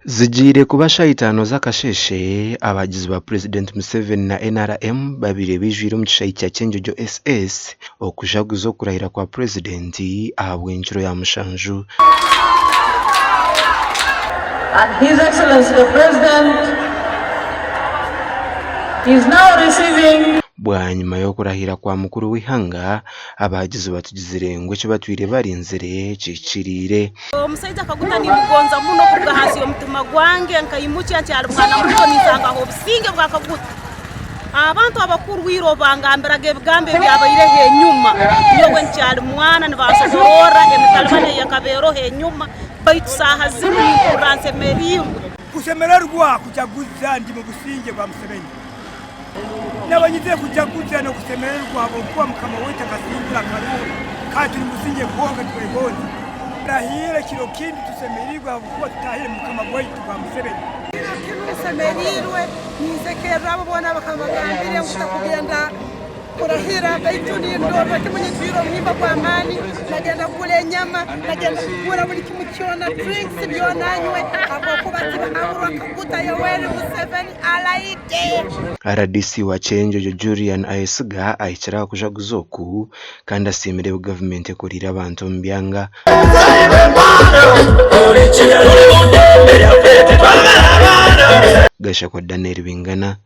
Zigiire kuba shaaha itaano z'akasheeshe, abahagizi ba Purezidenti Museveni na NRM babaire baijwire omu kishaayi kya Kyenjojo SS okujaguza okurahira kwa Purezidenti ahabw'enkiro ya mushanju. And His Excellency the President is now receiving. Bwanyima y'okurahira kwa mukuru w'eihanga, abahagizi batugizire ngu eki batwire barinzire kihikiriire. Omusaija Kaguta nimugonza muno kuruga hansi y'omutima gwange, nkaimukya nkyali mwana muto ninsangaho obusinge bwa Kaguta. Abantu abakuru ira obu bangambiraga ebigambo ebyabaireho enyuma, nyowe nkyali mwana nibansobororra emitalibano eyekaba eroho enyuma, baitu saaha zinu nimpurra nsemeriirwe. Kushemererwa kujaguza ndi mu busingye bwa Museveni. Naba nyizire kujaguza n'okusemererwa ahabw'okuba Mukama waitu akasingura akaruru kandi turi musingye gwonka nitwegonza. Turahiire kiro kindi tusemeriirwe ahabw'okuba tutahire mu Mukama gwaitu gwa Museveni. Kiro kinu nsemeriirwe, ninsekerra abo boona abakaba bagambire ngu takugenda kurahira baitu nindorra kimu nyijwire omuhimbo gw'amaani, nagenda kugura enyama, nagenda kugura buli kimu kyona, drinks byona nywe habwokuba Tibuhaburwa Kaguta Yoweri Museveni arahide. Rdc wa Kyenjojo Julian Ayesiga ahikire aha kujaguza oku kandi asiimire ebi gavumenti ekoriire abantu omu byanga. Gashakwa Daniel Bingana.